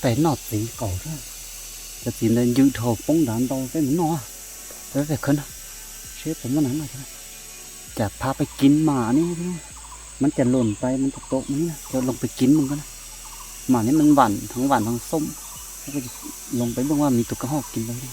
ໄປນອດສີເກົ່າເດີ ກະຊິໄດ້ຢືດເທົ່າປົງດານເຕົາໄປໝົດເນາະ. ໄປ ໄປຂຶ້ນ ເຊຟຜົມວ່ານັ້ນນະ ຈະພາໄປກິນໝານີ້ ມັນຈະຫຼົ່ນໄປ ມັນຈະຕົກນີ້ນະ. ຈະລົງໄປກິນມັນກ່ອນນະ ໝານີ້ມັນຫວານ ທັງຫວານທັງສົ້ມ. ລະກະຊິລົງໄປເບິ່ງວ່າມີໂຕກະຮອກກິນບໍ່. ບໍ່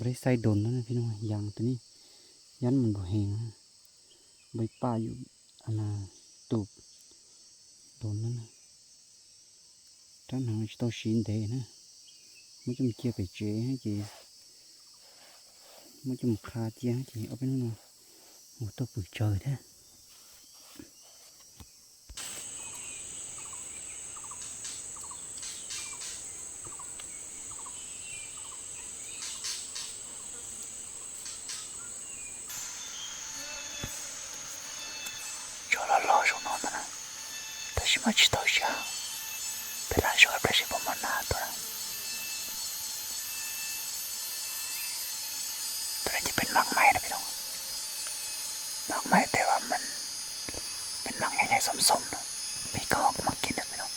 ໄດ້ໃສ່ດົນແລ້ວນະພີ່ນ້ອງ ຢາງໂຕນີ້ ຢ້ານມັນບໍ່ແຫ້ງນະ ບໍ່ໄດ້ປະຢູ່ອັນນ່າຕູບດົນແລ້ວນະ. ຖ້າຫາກເຕົາຊີນເດນະ ມັນຈະມາເຈຍໄປເຈໃຫ້ເຈ ມັນຈະມາຄາເຈຍໃຫ້ເຈ ເອົາໄປນັ້ນນະ. ໂອ້ ຕົວປືເຈີແທ້. ຈອລະລໍ ຊ່ວງນອນມັນນະ ແຕ່ຊິມາຊິເຕົາເຊຍ ເວລາຊ່ວງແປດສິບປະມານນະ ຕົວນັ້ນ ຕົວນີ້ຈະເປັນໝາກໄມ້ນະພີ່ນ້ອງ ໝາກໄມ້ ແຕ່ວ່າມັນເປັນໝາກໃຫຍ່ໆ ສົ້ມໆ ມີກະຮອກມັກກິນເດີພີ່ນ້ອງ. ເ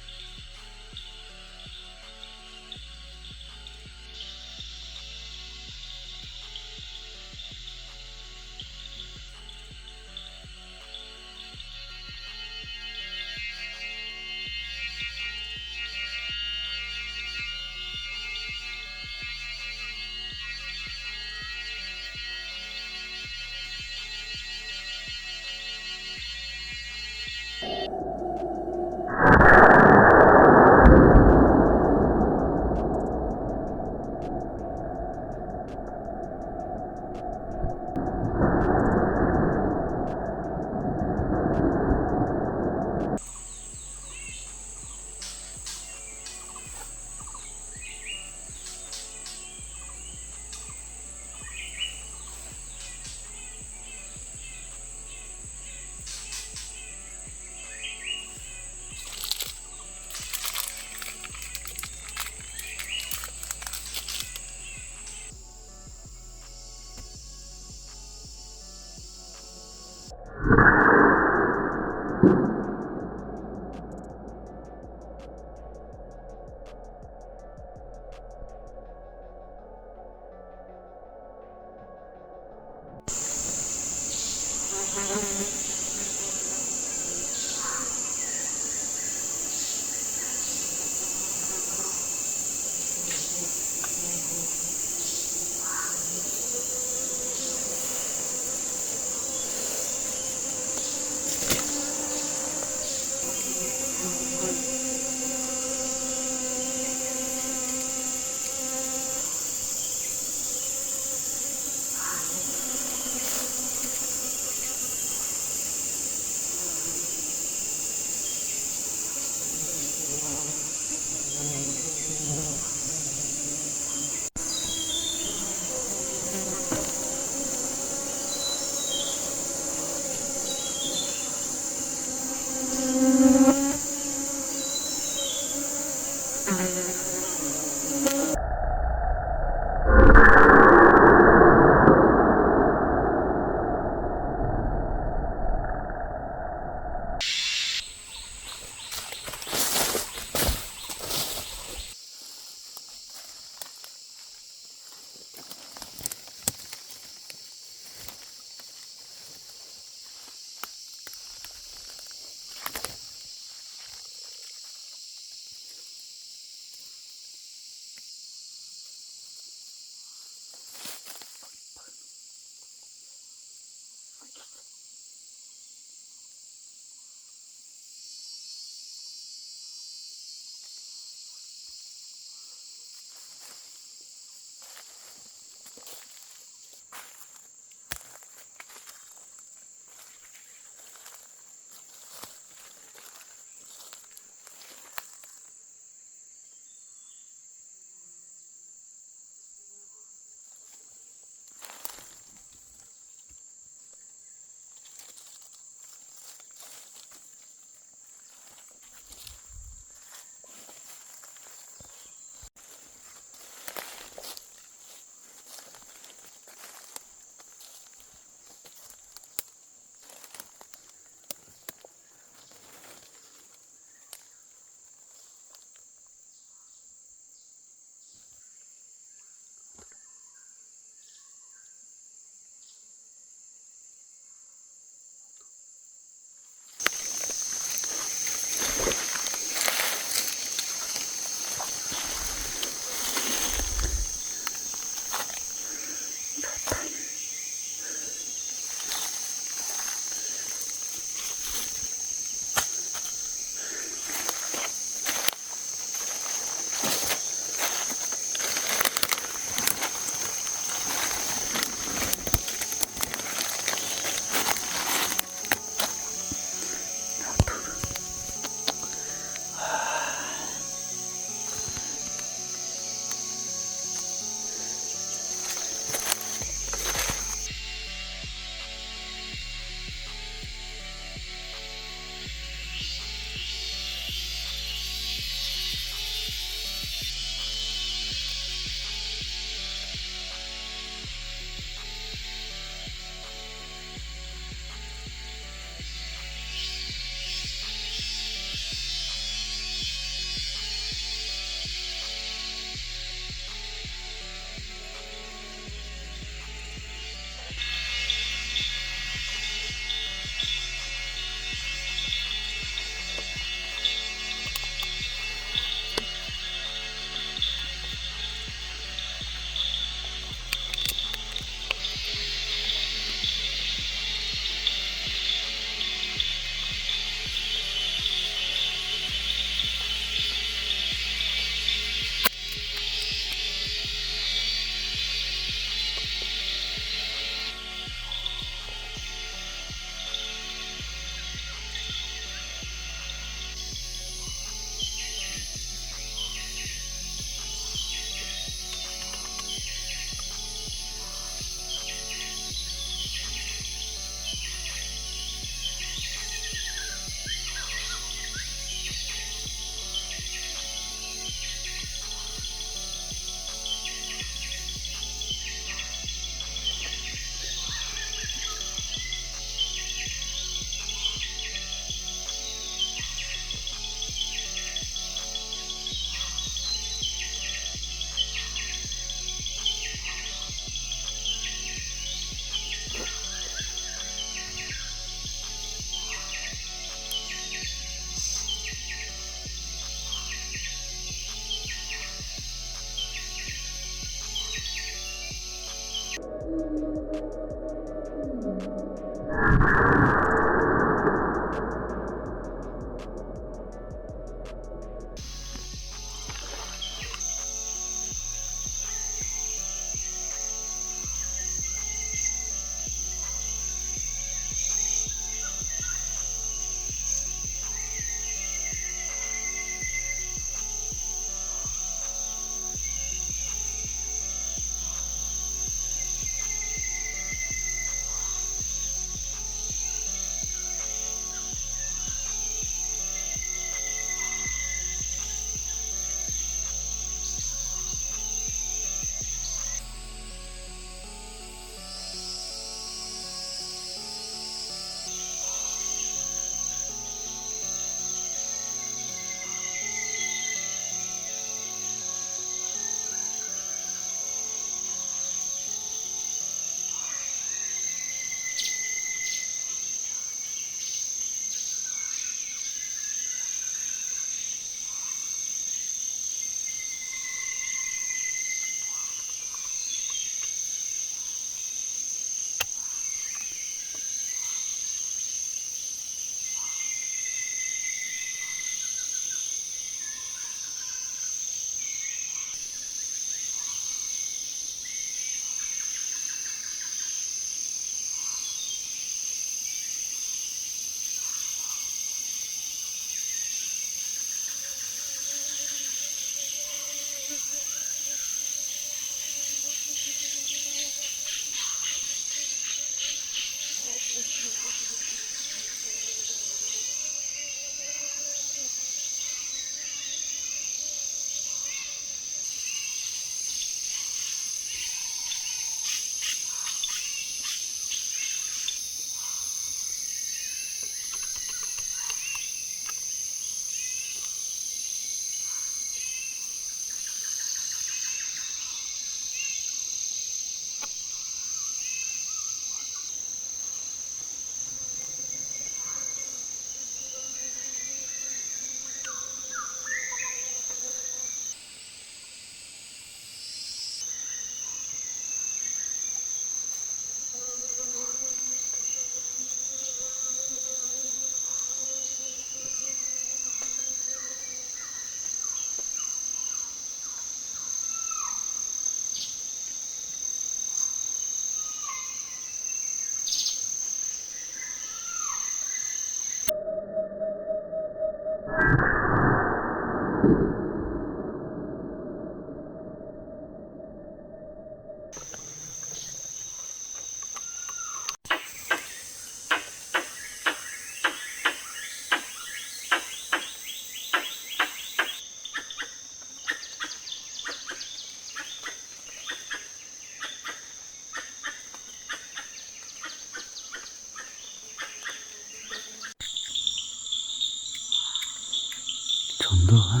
Chon ntuj ha,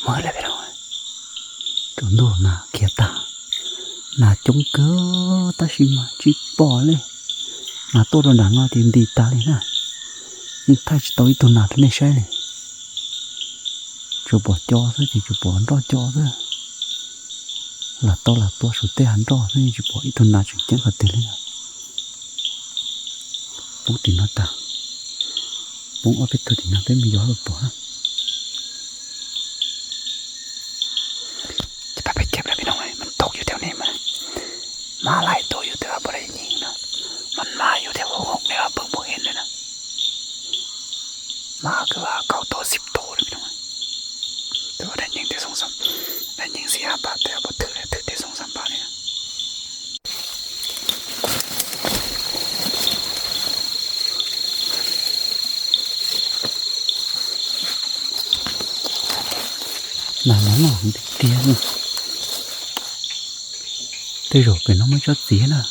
mø leh pi nong, chon ntuj na khia ta, na chong kơ, tab sis mas tsis pom li, na tuaj rau nram no ces nti tas li na, yeej thaij tsis tau ib tug nas rau nej saib li. Tsuas pom co xwb ces tsuas pom nroj co xwb, lam tau lam tua saum tej hav nroj xwb, yeej tsis pom ib tug nas tseem ceeb qhov twg li na. Poob tim no tag, poob ob peb tug tim no peb mus yos los pom na. ຈະພາໄປເກັບແລ້ວພີ່ນ້ອງເອີຍ, ມັນຕົກຢູ່ແຖວນີ້ ມັນມາຫຼາຍໂຕຢູ່ ແຕ່ວ່າບໍ່ໄດ້ຍິງນະ. ມັນມາຢູ່ແຖວຫົກຫົກນີ້ລະ ເບິ່ງບໍ່ເຫັນເລີຍນະ. ມາຄືວ່າເກົ້າໂຕ ສິບໂຕເດ້ພີ່ນ້ອງເອີຍ, ແຕ່ວ່າໄດ້ຍິງແຕ່ສອງສາມ ໄດ້ຍິງສີ່ຫ້າປາດ ແຕ່ບໍ່ຖືກເລີຍ, ຖືກແຕ່ສອງສາມປາດນີ້ນະ. ນານມາກເນາະ ເດຍວນີ້ ແຕ່ຢາກເປັນນ້ອງໄມ້ຈອດສີນະ.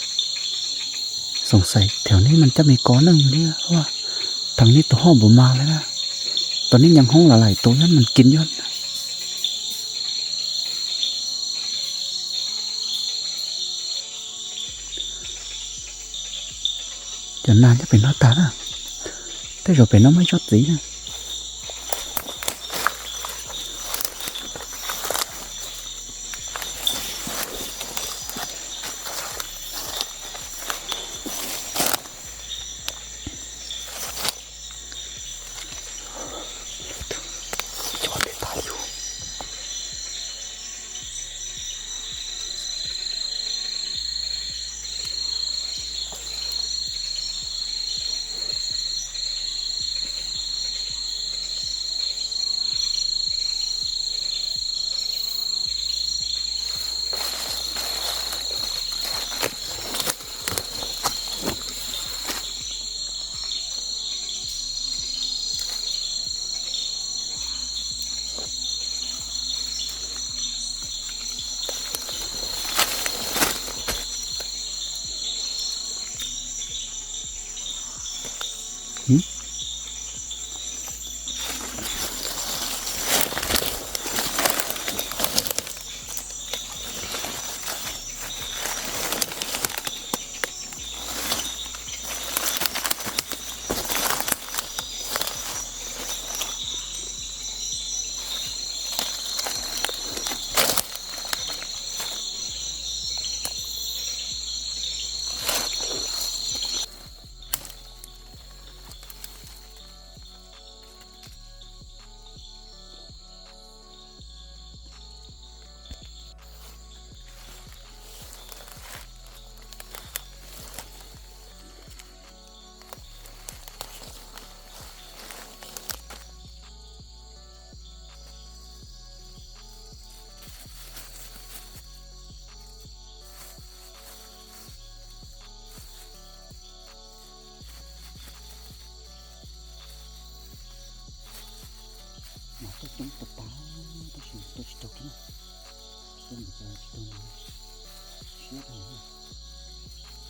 ສົງໄສແຖວນີ້ມັນຈະມີກໍໜຶ່ງຢູ່ເດ ເພາະວ່າທາງນີ້ໂຕຮ້ອງບໍ່ມາເລີຍນະ. ຕອນນີ້ຍັງຮ້ອງຫຼາຍໆໂຕ ຢ້ານມັນກິນຢູ່ຫັ້ນ. ຈະນານຈະເປັນນອກຕານະ, ແຕ່ຈະເປັນນ້ອງໄມ້ຈອດສີນະ.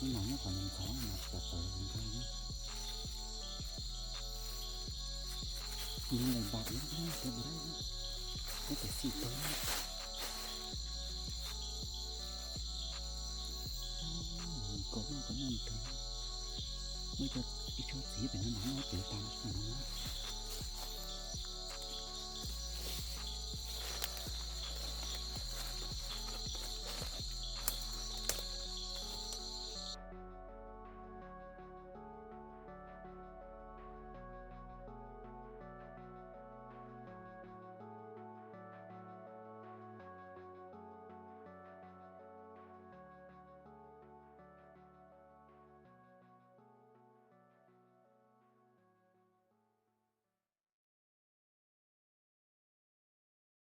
ນີ້ໜອງນີ້ຂອງມັນເຂົາມາເປີດເປີດຂອງເຂົານະ. ມີຫຼາຍບາດຢູ່ນະ ເກັບບໍ່ໄດ້ນະ ໄດ້ແຕ່ສີ່ໂຕນະ. ໂອ້ ມີກົບມາກໍໜຶ່ງໂຕ. ມື້ຈະອີກໂຊດສີເປັນໜອງເນາະ ເຈີຕາຂອງມັນນະ.